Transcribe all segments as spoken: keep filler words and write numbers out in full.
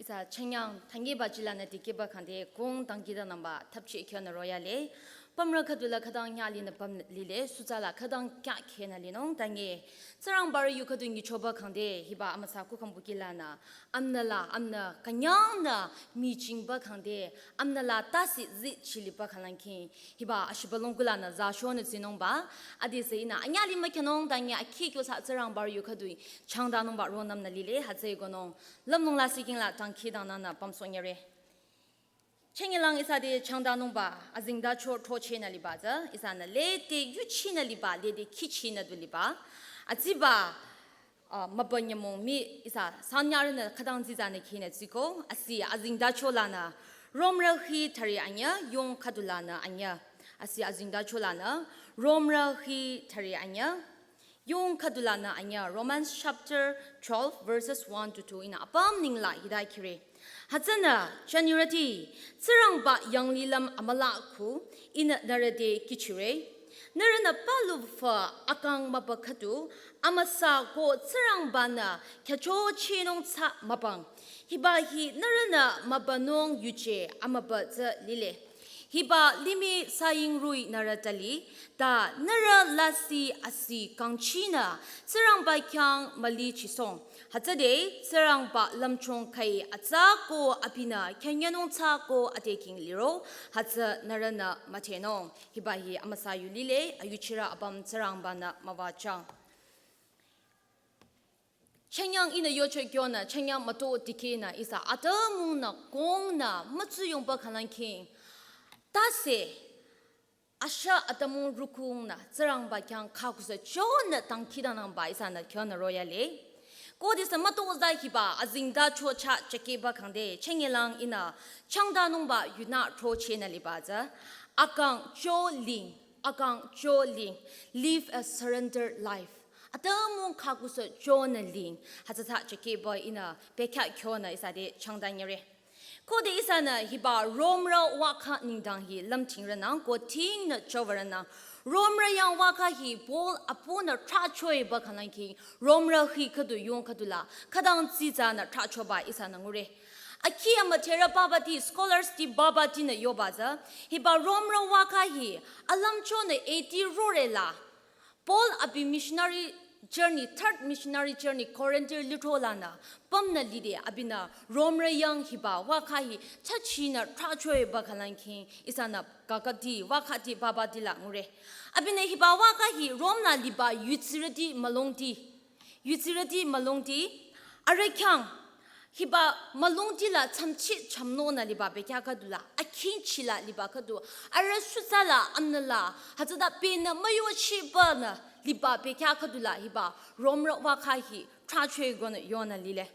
Ta chanyang thangi ba jila na dikeh ba khangde kong tangki da namba thapchi kyo na royale. Pamra khadula khadang nyali na pam lile, sutsala khadang kya khe na linung tangi. Tsingrangba yu khadung ngi choba khangde, hiba amüsa ku khambu kila na, amna la, amna kanyang na, mi chingba khangde, amna la tasi zi chili ba khalang king, hiba ashiba long kula na za sho na zinung ba, adi se ina, anyali ma kyanung tangi, aki kyo sa Tsingrangba yu khadung, changda nung ba ro nam na lile, ha ze gonung, lam nung la siking la tangki dang na na pam song yare. Chengilang isa de changda nungba, azingda cho tro che na liba za, isa na le de yu chi na liba, le de ki chi na du liba. Aziba, ah, maba nyamong mi isa sanyar na khadang ziza na ki na ziko, asi azingda cho la na, romra hi tari anya, yong khadula na anya. Asi azingda cho la na, romra hi tari anya, yong khadula na anya, Romans chapter twelve, verses one to two, ina apam ningla hida kire. Hatsana, chanirati, Tsingrangba yanglilam amala ku, ina narade kichire. Narana palu fa akang maba khatu, amüsa ko Tsingrangba na kyacho chinung tsa mabang. Hiba hi narana maba nung yuje amaba za lile. Hiba limi saying rui nara tali, ta nara lasi asi kangchi na, Tsingrangba kyang mali chisong. Hatsade, Tsingrangba lamchong kai atsa ko apina, kyanyanung tsa ko ateking liro, hatsa nara na matenong. Hiba hi amüsa yu lile, ayu chira abam Tsingrangba na mawa chang. Chanyang ina yocho kyo na, chanyang mato tiki na, isa atamung na, kong na, matsu yongba khalang king. Tase, asha atamung rukung na, Tsingrangba kyang khakusa cho na tangki da nang ba, isa na kyo na royale. Ko disa mato za hiba, azingda cho cha cheke ba khangde, chengilang ina, changda nung ba, yuna tro che na liba za, akang cho ling, akang cho ling, live a surrender life. Atamung khakusa cho na ling, hatsa tsa cheke ba ina, pekya kyo na isa de changda nyare. Ko de isa na hiba romra waka ningdang hi lamting ranang, ko ting na chowa ranang. Romra yang waka hi Paul apu na tra choi ba khalang king, romra hi khadu yong khadu la, khadang ziza na tra cho ba isa na ngure. Aki amatera baba ti, scholars ti baba ti na yo ba za, hiba romra waka hi, alam cho na eighty rore la, Paul abi missionary journey, third missionary journey, Corinth litro la na, pam na lide, abi na, romra yang hiba, waka hi, chachi na, tra choi ba khalang king, isa na, kakati, wakati, baba ti la ngure. Abi na hiba, waka hi, Rom na liba, yutsirati, malongti, yutsirati, malongti, are kyang, hiba malongti la chamchi chamno na liba bekya khadu la, akin chi la liba khadu, ara shusa la amna la, hatsada pe na mayo chi ba na liba bekya khadu la, hiba romra waka hi, tra chwe go na yo na lile.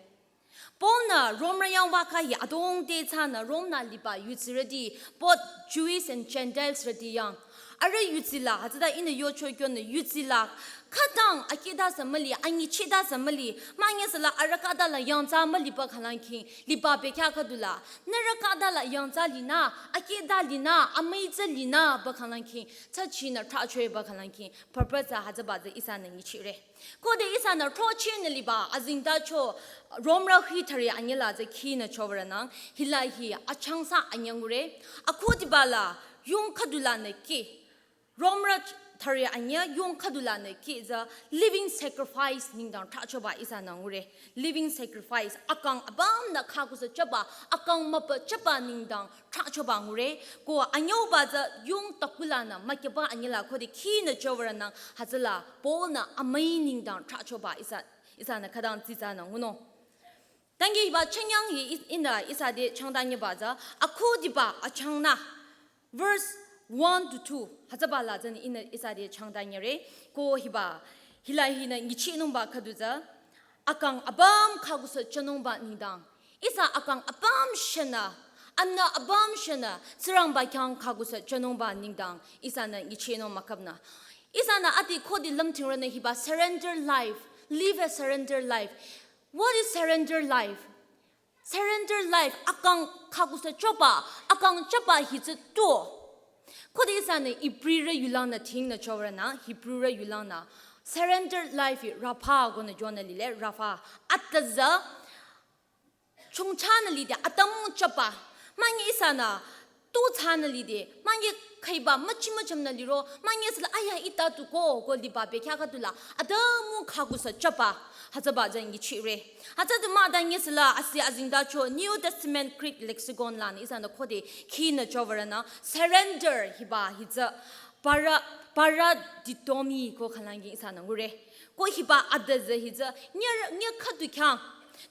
Paul na romra yang waka hi, adong te cha na Rom na liba yutsirati, both Jews and Gentiles rati yang. Ara yutsi la, hatsada ina yocho kyo na yutsi la, khadang akida sa mali, angi chida sa mali, mangya sa la ara kada la yang za mali ba khalang king, liba bekya khadu la, nara kada la yang za li na, akida li na, amai za li na ba khalang king, cha chi na tra chwe ba khalang king, purpose hatsa ba za isa na ngi chire. Ko de isa na tro chi na liba, azingda cho, romra hi tari anyela za ki na chowa ranang, hila hi achang sa anyang re, akho diba la, yong khadu la na ki, Romra thari anya yong khadu la na ki za living sacrifice ningdang tra cho ba isa na ngure. Living sacrifice akang abam na khakusa chaba, akang mapa chaba ningdang tra cho ba ngure. Ko anyo ba za yong takula na makeba anyela ko de ki na chowa ranang hatsala Paul na amai ningdang tra cho ba isa, isa na khadang ziza na nguno. Tangi ba chanyang hi is-, ina isa de changda nye ba za, akho diba achang na. Verse one to two, hatsaba la zan ina isa de changda nye re, ko hiba, hila hina ngichi nung ba khadu za, akang abam khakusa chanung ba ningdang. Isa akang abam shana, amna abam shana, Tsingrangba kyang khakusa chanung ba ningdang, isa na ngichi nung makap na. Isa na ati khodi lamting rana hiba surrender life, live a surrender life. What is surrender life? Surrender life, akang khakusa choba, akang choba hi tse to. Khode isa ne Hebrew re yulang na ting na chowa na, Hebrew re yulang na. Surrender life hi rapha go na jona lile, rapha. Ataza, chongchanü lide, atümung chapa. Manye ihsanü, tu thsanü lide, manye khaiba, müchi müchamnü liro, manye sila, aya, ita tu ko, ko liba bekya khüdula, atümung khakusü chapa. Hütsüba tsü nyichire. Hütsü du mah ta nye sila, asi azengtacho, New Testament Greek Lexicon lanü, ihsanü khode, khinü chovaranü, surrender hiba hitsü, para, paradidomi ko khülangki ihsanü ngure. Ko hiba adüzü hitsü, nye, nye khüdu khyang,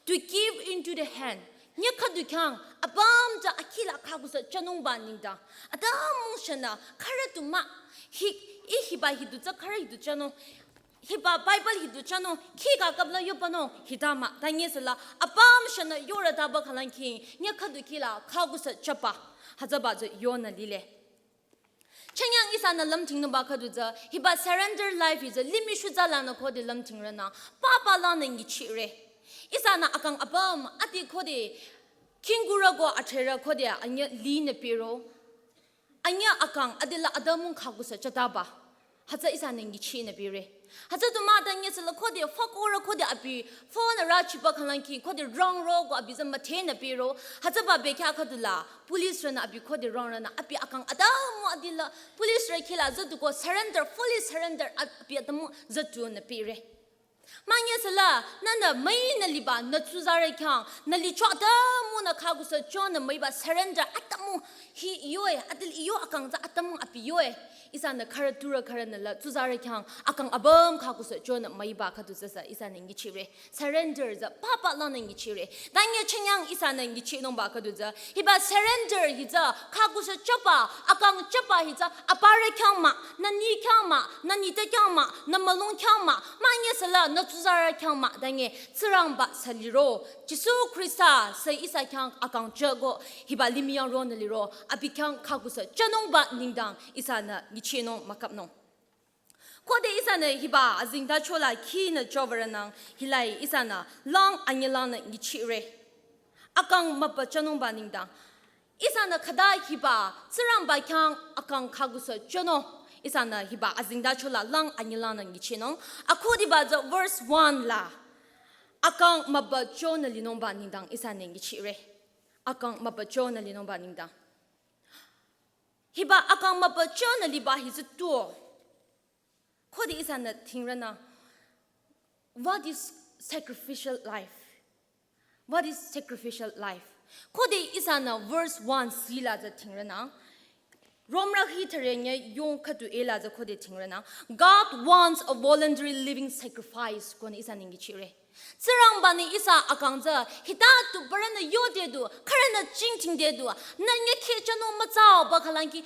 to give into the hand. Nye khüdu khyang, apüm tsü akhila khakusü chanungba nengdang. Atümung shanü, khürü tu mah, hi, i hiba hidu tsü khürü hidu chanung. Hiba Bible hidu chanung, khi ka kapla yopanung, hita mah, ta nye sila, apüm shanü yora taba khülangki, nye khüdu khila khakusü chapa. Hütsüba tsü yonü lile. Chanyang ihsanü lümdhingnungba khüdu tsü, hiba surrender life hi tsü, limih shuza lanü khode lümdhingranü, papa lanü nyichire. Ihsanü akang apüm, ati khode, khingkurü ko athera khode, anya linü piro. Anya akang, adila atümung khakusü chataba. Hütsü ihsanü nyichire nü pire. Hütsü du mah ta nye sila khode, fakorü khode abi, phone rü chiba khülangki, khode rangro ko abi tsü müthenü piro. Hütsüba bekya khüdula, police rünü abi khode rangranü abi akang atümung adila, police rü khila züdu ko surrender, fully surrender abi atümung züdunü pire. Manye sila, nünü müinü liba, nü tsuzarü khyang, nü licho atümungnü khakusü chonü müiba surrender atümung hi yoe, adil yo akang tsü atümung abi yoe. Ihsanü khürü turü khürünü la tsuzarü khyang, akang apüm khakusü chonü müiba khüdu tsü sü ihsanü nyichire. Surrender tsü papa lanü nyichire. Ta nye chanyang ihsanü nyichinungba khüdu tsü. Hiba surrender hi tsü khakusü chapa, akang chapa hi tsü aparü khyang mah, nü ni khyang mah, nü nite khyang mah, nü mülung khyang mah, manye sila nü tsuzarü khyang mah, ta nye Tsingrangba sü liro, Jisu Khrista sü ihsa khyang akang chako, hiba limih yang ronü liro, abi khyang khakusü chanungba nengdang ihsanü nyichinung mükapnung. Khode ihsanü hiba azengtacho la khinü chovaranang hilai ihsanü lang anyi langnü nyichire. Akang mübü chanungba nengdang. Ihsanü khüta hiba Tsingrangba khyang akang khakusü chonung. Ihsanü hiba azengtacho la lang anyi langnü nyichinung. Akhodiba tsü verse one la. Akang mübü chonü linungba nengdang ihsanü nyichire. Akang mübü chonü linungba nengdang. Hiba akang mübü chonü liba hi tsü tuo. Khode ihsanü dhingranü, what is sacrificial life? What is sacrificial life? Khode ihsanü verse one sila tsü dhingranü, Romrü hi thüre nye yong khüdu ela tsü khode dhingranü, God wants a voluntary living sacrifice konü ihsanü nyichire. Tsingrangbanü ihsa akang tsü, hita tu parünü yode du, khürünü jingdhingde du, nü nye kheh chanung mütsauba khülangki,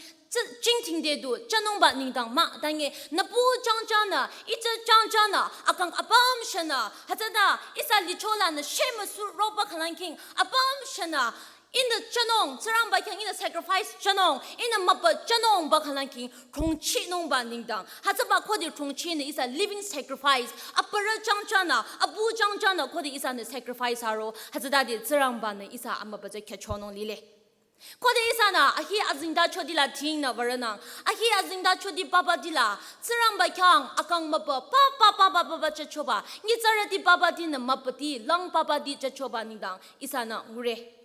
jingdhingde du, chanungba nengdang mah, ta nye, nü pu changchanü, ite changchanü, akang apüm shanü, hütsüta, ihsa licho lanü shemüsu roba khülangki, apüm shanü, ihnü chanung, Tsingrangba khyang ihnü sacrifice chanung, ihnü mübü chanungba khülangki, thongchinungba nengdang. Hütsüba khode thongchinü ihsa living sacrifice, aparü changchanü, apu changchanü khode ihsanü sacrifice aro, hütsütade Tsingrangbanü ihsa amübü tsü khyüchonung lile. Khode ihsanü, ahi azengtachotila dhingnü varanang, ahi azengtachoti papatila, Tsingrangba khyang akang mübü, papa, papa, papa, chachoba, nyitsarüti papatinü mübüti, lang papati chachoba nengdang, ihsanü ngure.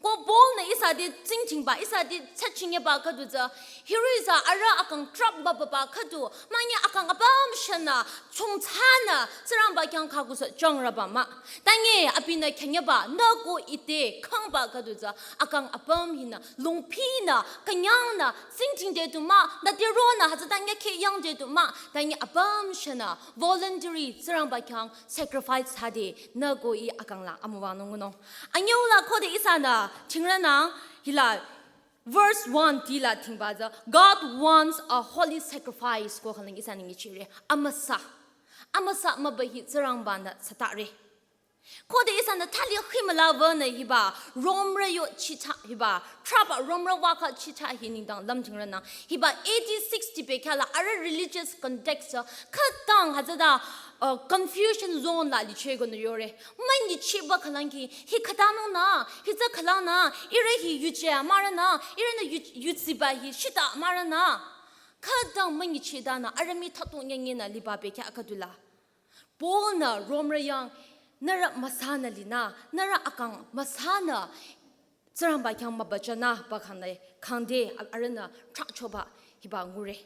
Ko Paul-nü ihsa te tsingdhingba, ihsa te tsachingeba khüdu tsü, hiri tsü arüh akang trap mübüba khüdu, manye akang apüm shanü, chongchanü, Tsingrangba khyang khakusü chongrüba mah. Ta nye abinü khyanyeba, nü ko ite khangba khüdu tsü, akang apüm hinü, longpinü, künyangnü, tsingdhingde du mah, nü te ronü, hütsüta nye kheh yangde du mah, ta nye apüm shanü, voluntary, Tsingrangba khyang sacrifice thsade, nü ko i akang la amüwanung ngunung. Anyüla khode ihsanü, dhingranang, hila, verse one tila dhingba tsü, God wants a holy sacrifice ko khülangki ihsanü nyichire. Amüsa. Amüsa mübü hi Tsingrangbanü sütare. Khode ihsanü thali khimüla vanü hiba, Romrü yo chitha hiba, traba Romrü waka chitha hi nengdang lümdhingranü, hiba A D sixty bekhyah la arüh religious context tsü, khütang hütsüta, uh, confusion zone la licheh konü yore. Münyicheba khülangki, hi khütanungnü, hi tsü khülangnü, ihrü hi yuje mürünü, ihrünü yu-, yujiba hi shita mürünü. Khütang münyichedanü, arüh mii thatung nyenyenü liba bekhyah khüdula. Paul-nü Romrü yang Nührü müsanü linü, nührü akang müsanü Tsingrangba khyang mübüchanü ba khangde, khangde arühnü trahchoba hiba ngure.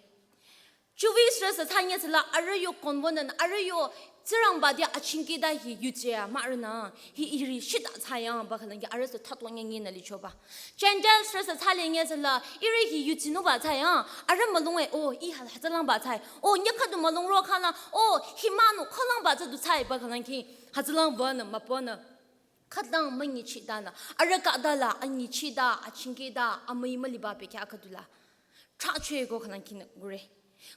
Jewish rüsü thsanye süla arüh yo covenant, arüh yo Tsingrangba te achingkehta hi yuje mah arühnü, hi ihrü shita thsaang ba khanglang ki arühsü thatlong ngenü lichoba. Gentiles rüsü thsale nye süla ihrü hi yujinungba thsaang, arüh mülung e, o, ih hütsülangba thsa, o, nyüh khüdu mülung ro khangla, o, hi münü khülangba tsü du thsa ba khanglang ki, hütsülang banü, mübünü. Khütang münyichitanü, arüh khütala anyichita, achingkehta, amüi müliba bekhyah khüdula trahchoe ko khanglang ki ngure.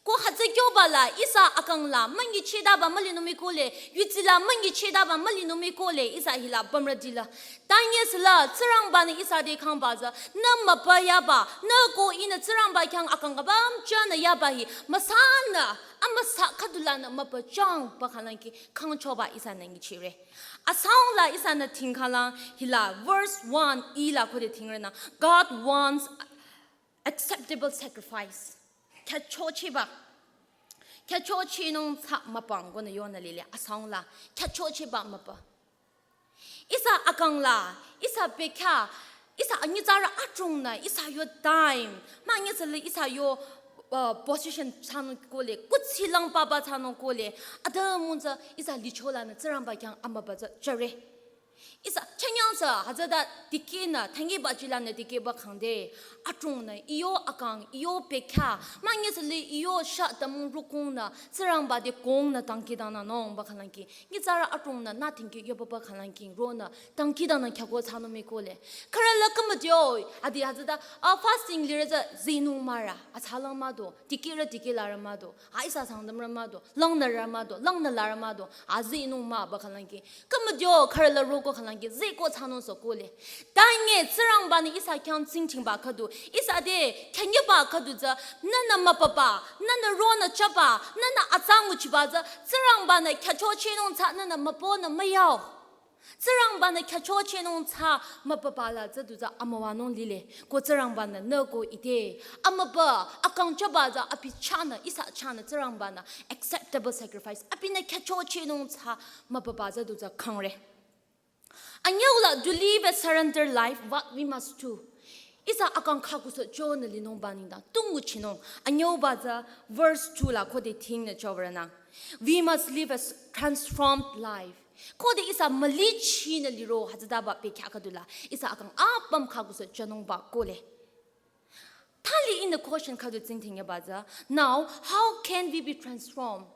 Ko hütsü kyoba la, ihsa akang la münyichitaba mülinung mii kohle, yujila münyichitaba mülinung mii kohle, ihsa hila bamrüti la. Thsanye süla, Tsingrangbanü ihsa te khangba tsü, nü mübü yaba, nü ko ihnü Tsingrangba khyang akang kabam chanü yaba hi, müsanü, amüsa khüdulanü mübüchang ba khanglang ki, khangchoba ihsanü nyichire. Asang la ihsanü thsingkhanglang hila verse one i la khode thsingrünü, God wants acceptable sacrifice. Khyüchocheba. Khyüchochenung tsü mübüng konü yonü lile asang la. Khyüchocheba mübü. Ihsa akang la, ihsa bekhyah, ihsa anyitsarü adrongnü, ihsa yo time, münyi süla ihsa yo, uh, position thsanung kohle, kuthsi lang papa thsanung kohle, atümung tsü ihsa licholanü Tsingrangba khyang amübü tsü jüre. Ihsa chanyang sü hütsüta dikehnü, thsanye bajilanü dikehba khangde, adrongnü, iyo akang, iyo bekhyah, münyi süla iyo sha tamung rukungnü, Tsingrangba te kongnü dangkhidangnangnung ba khanglang ki, nyitsarü adrongnü nü dangkhi yoba ba khanglang ki ronü, dangkhidangnang khyako thsanung mii kohle. Khürü la khümütyo, adi hütsüta, a fasting lirü tsü zinung mah rü, atsalang mah do, dikehrü dikehlarü mah do, a ihsa Sangtamrü mah do, langnürü mah do, langnülarü mah do, a zinung mah ba khanglang ki. Khümütyo khürü la roko khanglang ki, ziko thsanung sü kohle. Thsanye Tsingrangbanü ihsa khyang tsingdhingba khüdu, ihsa te khyanyeba khüdu tsü, nünü mübüba, nünü ronü chaba, nünü atsa nguchiba tsü, Tsingrangbanü khyüchochenung tsü nünü mübünü müyao. Tsingrangbanü khyüchochenung tsü mübüba la tsü du tsü amüwanung lile. Ko Tsingrangbanü nü ko ite, amübü, akang chaba tsü abi chahnü, ihsa chahnü Tsingrangbanü acceptable sacrifice. Abinü khyüchochenung tsü mübüba tsü du tsü khangre. Anyüu la to live a surrender life, what we must do. Ihsa akang khakusü chonü linungba nengdang tu nguchinung. Anyüuba tsü verse two la khode thsingnü chobarünü, we must live a s- transformed life. Khode ihsa mülichinü liro hütsütaba bekhyah khüdula ihsa akang apüm khakusü chonungba kohle. Thali ihnü question khüdu tsingdhingeba tsü, now, how can we be transformed?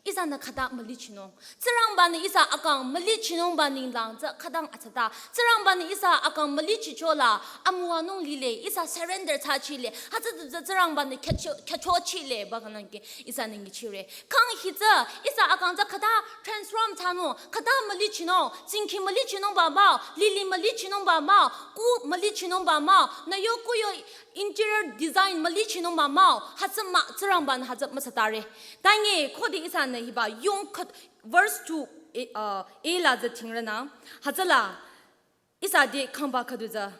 Ihsanü khüta mülichinung. Tsingrangbanü ihsa akang mülichinungba nengdang tsü khütang atsata. Tsingrangbanü ihsa akang mülichichola, amüwanung lile, ihsa surrender thsachile, hütsü du tsü Tsingrangbanü khyücho- khyüchochile ba khanglang ki ihsanü nyichire. Khang hitsü, ihsa akang tsü khüta transform thsanung, khüta mülichinung, tsingkhi mülichinungba mah, lili mülichinungba mah, ku mülichinungba mah, nü yo ku yo interior design mülichinungba mah, hütsü mah Tsingrangbanü hütsü müsatare. Thsanye khode ihsanü hiba yung khüd verse two, e, uh, e la tsü thsingrünü, hütsüla ihsa te khangba khüdu tsü,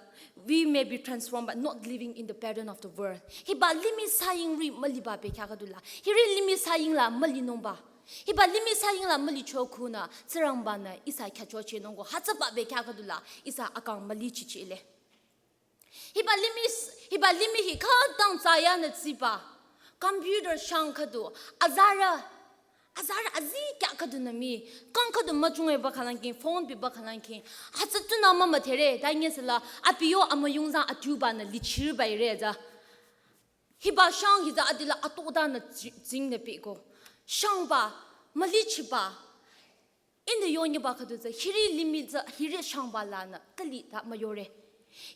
we may be transformed but not living in the pattern of the world. Hiba limih saying ri müliba bekhyah khüdula, hiri limih saying la mülinungba. Hiba limih saying la mülicho khunü, Tsingrangbanü ihsa khyüchochenung ko hütsüba bekhyah khüdula, ihsa akang mülichichile. Hiba limih s- hiba limih hi khütang tsü yanü tsiba. Computer shang khüdu, azarü, azarü azikyah khüdunü mii, kang khüdu müchungeba khanglang ki, phone biba khanglang ki, hütsü tunü mümüdhere, thsanye süla, abi yo amüyung tsü atubanü lichirüba ire tsü. Hiba shang hi tsü adila atotanü tsi- tsingnü piko. Shangba, mülichiba, ihnü yonyeba khüdu tsü, hiri limih tsü, hiri shangba lanü, thali ta müyore.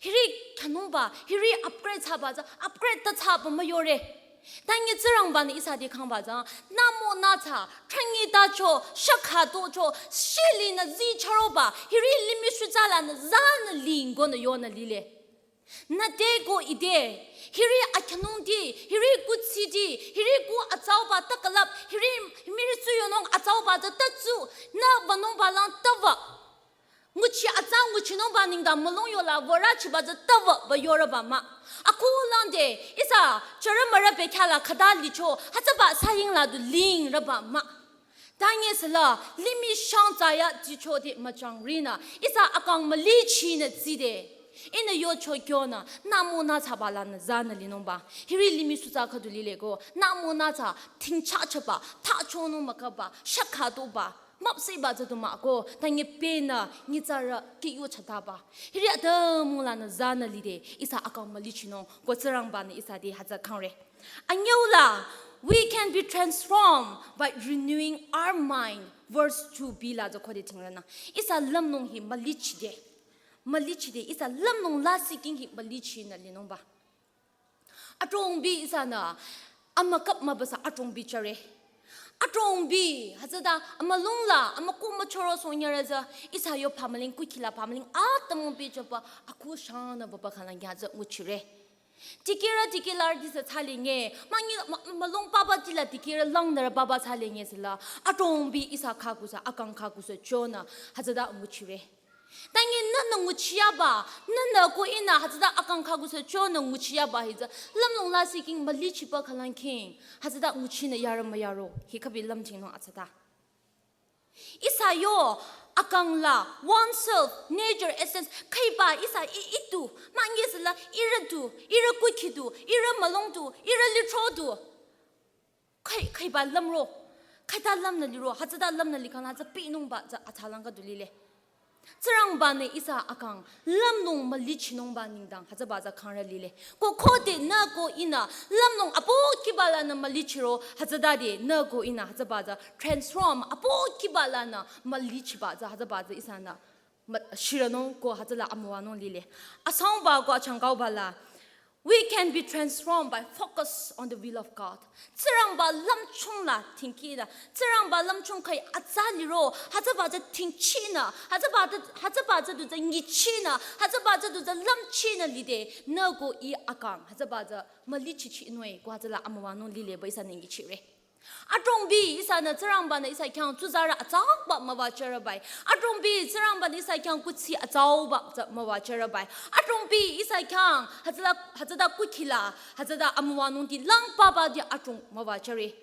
Hiri khyünungba, hiri upgrade thsaba tsü, upgrade ta thsaba müyore. Thsanye Tsingrangbanü ihsa te khangba tsü, nü mo nü thsa, thrangi tacho, shakha tocho, shilinü zi charoba, hiri limih shutsa lanü, zanü lingonü yonü lile. Nü te ko ite, hiri akhyünungti, hiri kuthsiti, hiri ku atsauba takalap, hiri miri tsuyonung atsauba tsü tatsu, nü wünungba lang tawü. Nguchi atsa nguchinungba nengdang mülung yola würachiba tsü tawü ba yorüba mah. Akhulang te, ihsa, chürü mürü bekhyah la khüta licho, hütsüba saying la du lingrüba mah. Tanye süla, limih shang tsaya tichode müchangrinü, ihsa akang mülichinü tside. Ihnü yocho kyonü, namo nü tsaba lanü zanü linungba. Hiri limih sutsa khüdu lileko, namo nü tsa, tingcha chaba, tachonung mükaba, shakha doba, müpsehba tsü du mah ko, tanye penü, nyitsarü, kiyo chataba. Hiri atümung lanü zanü lide, ihsa akang mülichinung, ko Tsingrangbanü ihsa te hütsü kangre. Anyüla, we can be transformed by renewing our mind. Verse two B la tsü khode tingranü. Ihsa lümnung hi mülichide. Mülichide, ihsa lümnung lasih king hi mülichinü linungba. Adrongbi ihsanü, amükap mübüsa adrongbi chare. Adrongbi, hütsüta, amülung la, amüku müchoro sonyara tsü, ihsa yo pamaling, kukhila pamaling, atümung bi chapa, aku shangnü baba khalang ya tsü nguchire. Tikira tikilar di sü tsalinge, mangi ma-, mülung papa tila tikira langnara papa tsalinge süla, adrongbi ihsa khakusü, akang khakusü chonü, hütsüta nguchire. Tangi nünü nguchiyaba, nünü ko ihnü hütsüta akang khakusü chonü nguchiyaba hi tsü, lümnung lasih king mülichiba khalang king, hütsüta nguchinü yarü müyaro, hi kabi lümchingnung atsata. Ihsa yo, akang la, oneself, nature, essence, khaiba ihsa i-, itu, mangi süla, irü du, irü kukhi du, irü mülung du, irü litro du. Khai, khaiba lümro, khaita lümnü liro, hütsüta lümnü likhang hütsü pinungba tsü atsalang khüdu lile. Tsingrangbanü ihsa akang, lümnung mülichinungba nengdang, hütsüba tsü kangrü lile. Ko khode nü ko ihnü, lümnung apo kiba lanü mülichiro, hütsüta de, nü ko ihnü, hütsüba tsü transform, apo kiba lanü mülichiba tsü, hütsüba tsü ihsanü, mü-, shiranung ko hütsüla amüwanung lile. Asangba ko achangkauba la, we can be transformed by focus on the will of God. Tsingrangba lümchung la tingkida, Tsingrangba lümchung khai atsa liro, hütsüba tsü tingchinü, hütsüba tsü, hütsüba tsü du tsü ngichinü, hütsüba tsü du tsü lümchinü lide, nü ko ih akang, hütsüba tsü mülichichi inoi, ko hütsüla amüwanung lile ba ihsanü ngichire. Adrongbi ihsanü Tsingrangbanü ihsa khyang tsuzarü atsauba müwajüre bai. Adrongbi Tsingrangbanü ihsa khyang kuthsi atsauba tsü müwajüre bai. Adrongbi ihsa khyang hütsüta, hütsüta kukhila, hütsüta amüwanung di lang papa di adrong müwajüre.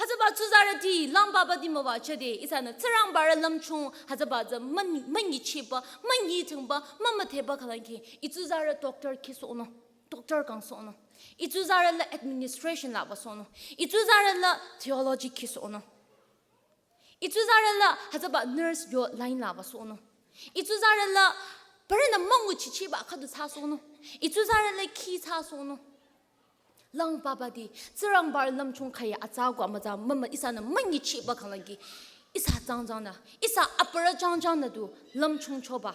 Hütsüba tsuzarü di lang papa di müwajüde ihsanü Tsingrangbarü lümchung hütsüba tsü mün-, münyichiba, münyithingba, mümüdheba khalang ki. Ih tsuzarü doctor kisohnung. Doctor kangsohnung. Ih tsuzarü la administration la basohnung. Ih tsuzarü la theology kisohnung. Ih tsuzarü la hütsüba nurse yo line la basohnung. Ih tsuzarü la parünü münguchichiba khüdu thsasohnung. Ih tsuzarü la khi thsasohnung. Lang papa di, Tsingrangbarü lümchung khaya atsa ko amütsa mama ihsanü münyichiba khalang ki. Ihsa tsangtsang nü, ihsa aparü tsangtsang nü du lümchung choba.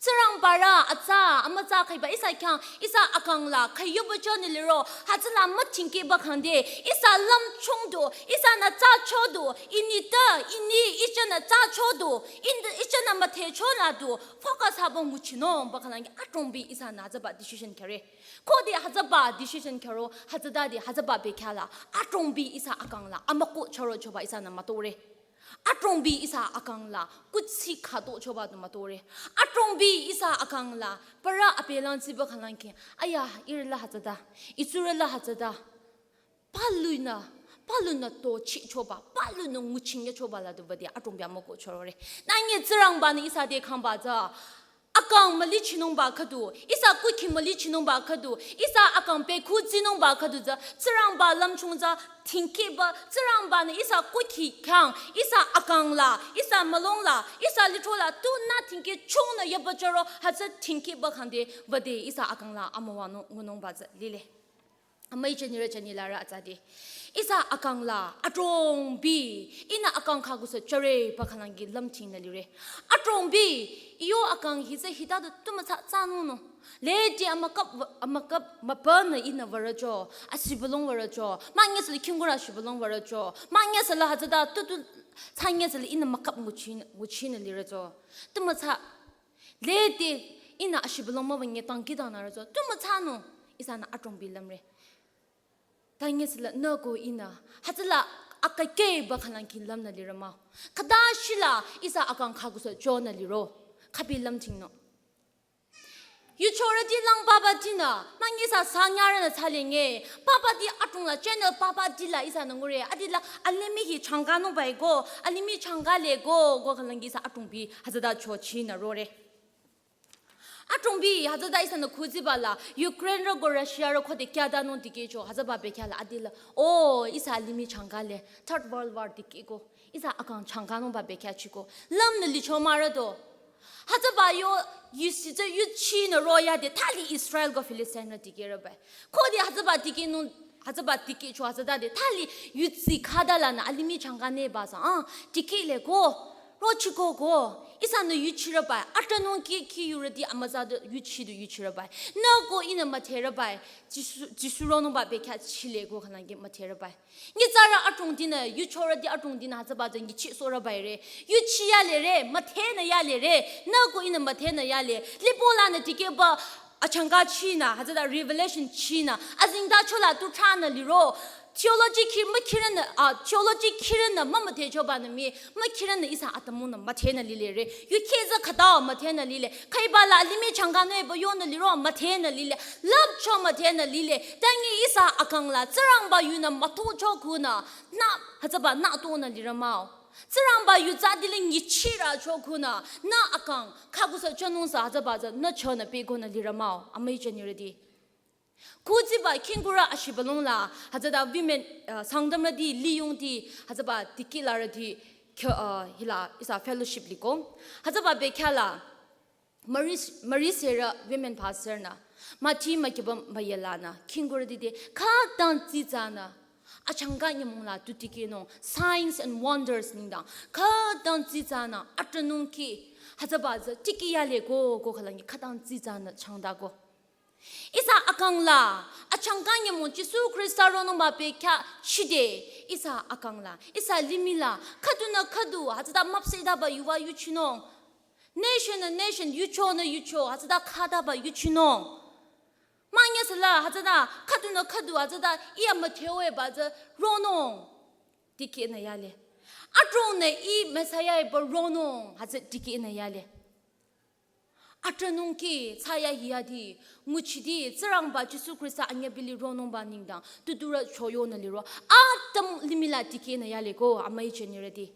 Tsingrangbarü atsa, amütsa khaiba ihsa khyang, ihsa akang la, khayoba chonü liro, hütsüla mütingkeba khangde, ihsa lümchung du, ihsanü tsa cho du, ini ta, ini, ihsanü tsa cho du, in-, ihsanü müdhe cho la du, focus haba nguchinungba khalang ki adrongbi ihsanü hütsüba decision khyare. Khode hütsüba decision khyaro, hütsüta de hütsüba bekhyah la, adrongbi ihsa akang la, amüko choro choba ihsanü mütore. Adrongbi ihsa akang la, kuthsi khüto choba du mütore. Adrongbi ihsa akang la, parü apelang tsiba khalang ki, aya, ihrü la hütsüta, ih tsurü la hütsüta. Palunü, palunü tochi choba, palunü nguching ya choba la du bade, adrongbi amüko chorore. Nanye Tsingrangbanü ihsa te kangba tsü, akang mülichinungba khüdu, ihsa kukhi mülichinungba khüdu, ihsa akang pekhu tsinungba khüdu tsü, Tsingrangba lümchung tsü, tingkeba, Tsingrangbanü ihsa kukhi khyang, ihsa akang la, ihsa mülung la, ihsa litro la, tunü tingke chungnü yaba choro, hütsü tingkeba khangde, bade ihsa akang la, amüwanung ngunungba tsü, lile. Amüi jünirü jünilarü atsade. Ihsa akang la, adrongbi, ihnü akang khakusü choreba khalang ki lümchingnü lire. Adrongbi, iyo akang hi tsü hita du tu mütsa tsanungnung. Lede amükap, amükap müpanü ihnü würocho, ashibülung würocho, manye süla khingkurü ashibülung würocho, manye süla hütsüta tutu tsanye süla ihnü mükap nguchi, nguchinü lirecho. Tu mütsa, lede ihnü ashibülung müwünye tangki dangnü rücho, tu mütsanung, ihsanü adrongbi lümre. Tanye süla nü ko ihnü, hütsüla akakeba khalang ki lümnü lire mah. Khüta shila ihsa akang khakusü chonü liro, khapi lümchingnung. Yu Chorüti lang papa tinü, mangi sa sanyarünü tsalenge, papa ti atung la channel papa ti la ihsanü ngure, adi la alimih hi changa nung bai go, alimih changa le go, go khalangi sa atung bi, hütsüta chochinü rore. Atung bi, hütsüta ihsanü khuziba la, Ukraine rü go Russia rü khode kyada nung dikehcho, hütsüba bekhyah la adi la, oh, ihsa alimih changa le, Third World War dikeh go, ihsa akang changa nung ba bekhyah chiko, lümnü licho mah rü do. Hütsüba yo, yusi tsü yuchinü royade, thali Israel go Philistine rü dikeh rü bai. Khode hütsüba dikeh nung, hütsüba dikehcho hütsüta de, thali yusi khüda lanü alimih changa ne ba sa, ah, dikeh le go. Rochiko go, ihsanü yuchirü bai, atanung ki, ki yurüti amütsa du yuchi du yuchirü bai. Nü go ihnü müdherü bai, Jisu, Jisu ronung ba bekhyah chile go khalangi müdherü bai. Nyitsarü atung tinü, yuchorüti atung tinü hütsüba zeng yuchi sorü bai re. Yuchi yale re, müdhenü yale re, nü go ihnü müdhenü yale. Lipo lanü dikehba, achangka chinü, hütsüta revelation chinü, azingda chola tu thranü liro. Theology khi, mükhirünü, ah, theology khirünü, mümüdhechobanü mii, mükhirünü ihsa atümungnü müdhenü lile re. Yukheh tsü khüta müdhenü lile. Khaiba la alimih changa nü ebo yonü liro müdhenü lile. Lüpcho müdhenü lile. Tangi ihsa akang la, Tsingrangba yunü mütocho khunü, nü, hütsüba nü tonü lire mah-o. Tsingrangba yu tsü dile nyichirü cho khunü, nü akang, khakusü chonung sa hütsüba tsü, nü chonü pe khunü lire mah-o, amüi chanirüti. Khuziba khingkurü ashibülung la, hütsüta women, uh, Sangtamrüti, liyungti, hütsüba dikehlarüti, kyo, uh, hila, ihsa fellowship liko. Hütsüba bekhyah la, Maris, Mariserü women pastor nü, müti mükiba müyalanü, khingkurüti te, khütang tsitsanü, achangka nyümong la tu dikehnung, signs and wonders nengdang, khütang tsitsanü, atanung ki, hütsüba tsü, dikeh yale go, go khalangi, khütang tsitsanü changda go. Ihsa akang la, achangka nyümong Jisu Khrista ronung ba bekhyah chide, ihsa akang la, ihsa limih la, khüdunü khüdu, hütsüta müpsehdaba yuva yuchinung. Nation nü nation, yucho nü yucho, hütsüta khüdaba yuchinung. Münye süla, hütsüta khüdunü khüdu, hütsüta iya müdhewe ba tsü ronung. Dikehnü yale. Atungnü ih Messiah eba ronung, hütsü dikehnü yale. Atanung ki, tsaya hiyadi, nguchidi, Tsingrangba Jisu Khrista anyübili ronungba nengdang, tuturü choyonü liro, atüm limih la dikehnü yale go, amüi chanirüti.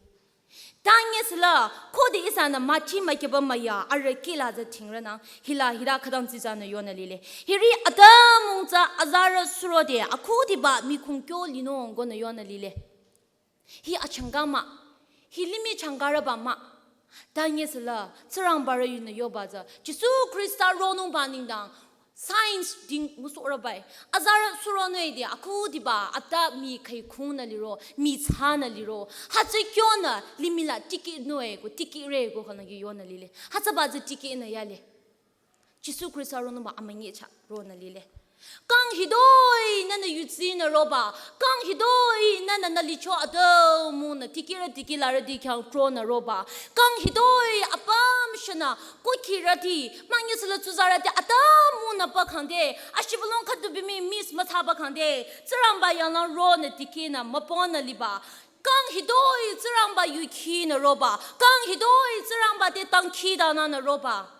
Tangi süla, khode ihsanü müti mükiba müya, arüh kih la tsü thingrünang, hila hila khütang tsitsanü yonü lile. Hiri atümung tsü azarü surode, akhudiba mikhung kyo linung gonü yonü lile. Hi achangka mah, hi limih changkarüba mah. Tangi süla, Tsingrangbarü yunü yoba tsü, Jisu Khrista ronungba nengdang, signs ding ngusohrü bai. Azarü suronü ide, akhudiba, ata mi khaikhungnü liro, mi tsanü liro. Hütsü kyonü, limih la dikehnung-e go, dikehre go khalangi yonü lile. Hütsüba tsü dikehnü yale. Jisu Khrista ronungba amünyi cha ronü lile. Kang hitoi nünü yutsinü roba, kang hitoi nünü nü licho atümungnü dikehrü dikehlarüti khyang tronü roba, kang hitoi apüm shanü kukhirüti, münye süla tsuzarüti atümungnü bakhangde, ashibülung khüdu bimi miss müthsa bakhangde, Tsingrangba yanglang ronü dikehnü müponü liba, kang hitoi Tsingrangba yu khinü roba, kang hitoi Tsingrangba te dangkhidangnangnü roba.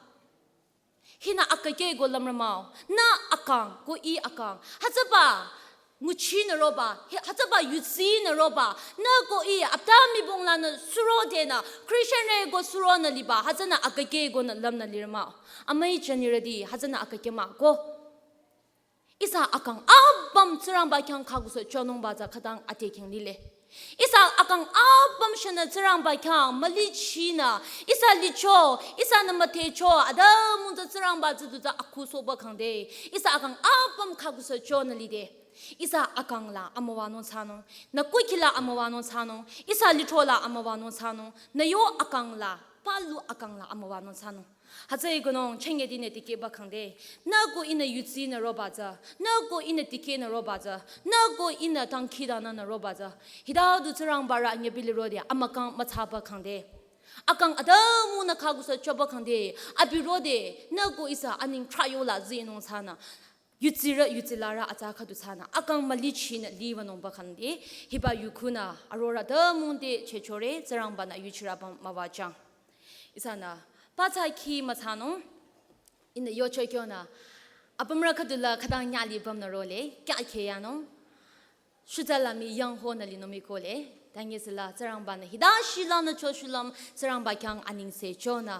Hinü akakeh ko lümrü mah-o. Nü akang, ko ih akang. Hütsüba, nguchinü roba, hi-, hütsüba yutsinü roba. Nü ko ih, apta mibong lanü surodenü, Christianrü ko suronü liba, hütsünü akakeh konü lümnü lirü mah-o. Amüi chanirüti, hütsünü akakeh mah ko. Ihsa akang apüm Tsingrangba khyang khakusü chonungba tsü khütang ate khyang lile. Ihsa akang apüm shanü Tsingrangba khyang mülichinü, ihsa licho, ihsanü müdhecho, atümung tsü Tsingrangba tsü du tsü akhusohba khangde. Ihsa akang apüm khakusü chonü lide. Ihsa akang la amüwanung thsanung, nü kuhki la amüwanung thsanung, ihsa litro la amüwanung thsanung, nü yo akang la, palu akang la amüwanung thsanung. Hütsüeko nung, chengedi nü dikehba khangde. Nü ko ihnü yutsinü roba tsü. Nü ko ihnü dikehnü roba tsü. Nü ko ihnü dangkhidangnangnü roba tsü. Hita du Tsingrangbarü anyübili rode, amükang müthsaba khangde. Akang atümungnü khakusü choba khangde. Abi rode, nü ko ihsa aning trayo la zinung thsanü. Yutsirü, yutsilarü atsa khüdu thsanü. Akang mülichinü liba nungba khangde. Hiba yukhunü, arorü atümung te chechore, Tsingrangbanü yuchirü apüm müwajüng. Ihsanü, pathsa khi müthsanung. Ihnü yocho kyonü, apümrü khüdula khütang nyali pümnü role, kya kheyanung. Shutsa la mii yangho nü linung mii kohle, tangi sila Tsingrangba-nü hita shila nü cho shulüm Tsingrangba khyang anengse chonü.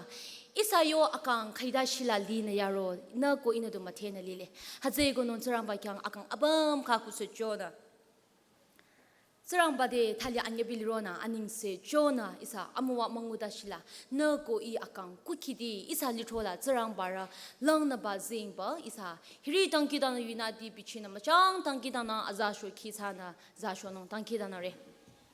Ihsa yo akang khüta shila linü yaro, nü ko ihnü du müdhenü lile. Hütsüeko nung Tsingrangba khyang akang apüm kha kuthsi chonü. Tsingrangba te thali anyübi lironü anengse chonü ihsa amüwa münguta shila. Nü ko ih akang kukhiti ihsa lithro la Tsingrangba rü langnüba zingba ihsa. Hiri dangkhidangnang yunüti bichinü müchang dangkhidangnang aza sho khi thsanü za shonung dangkhidangnangre.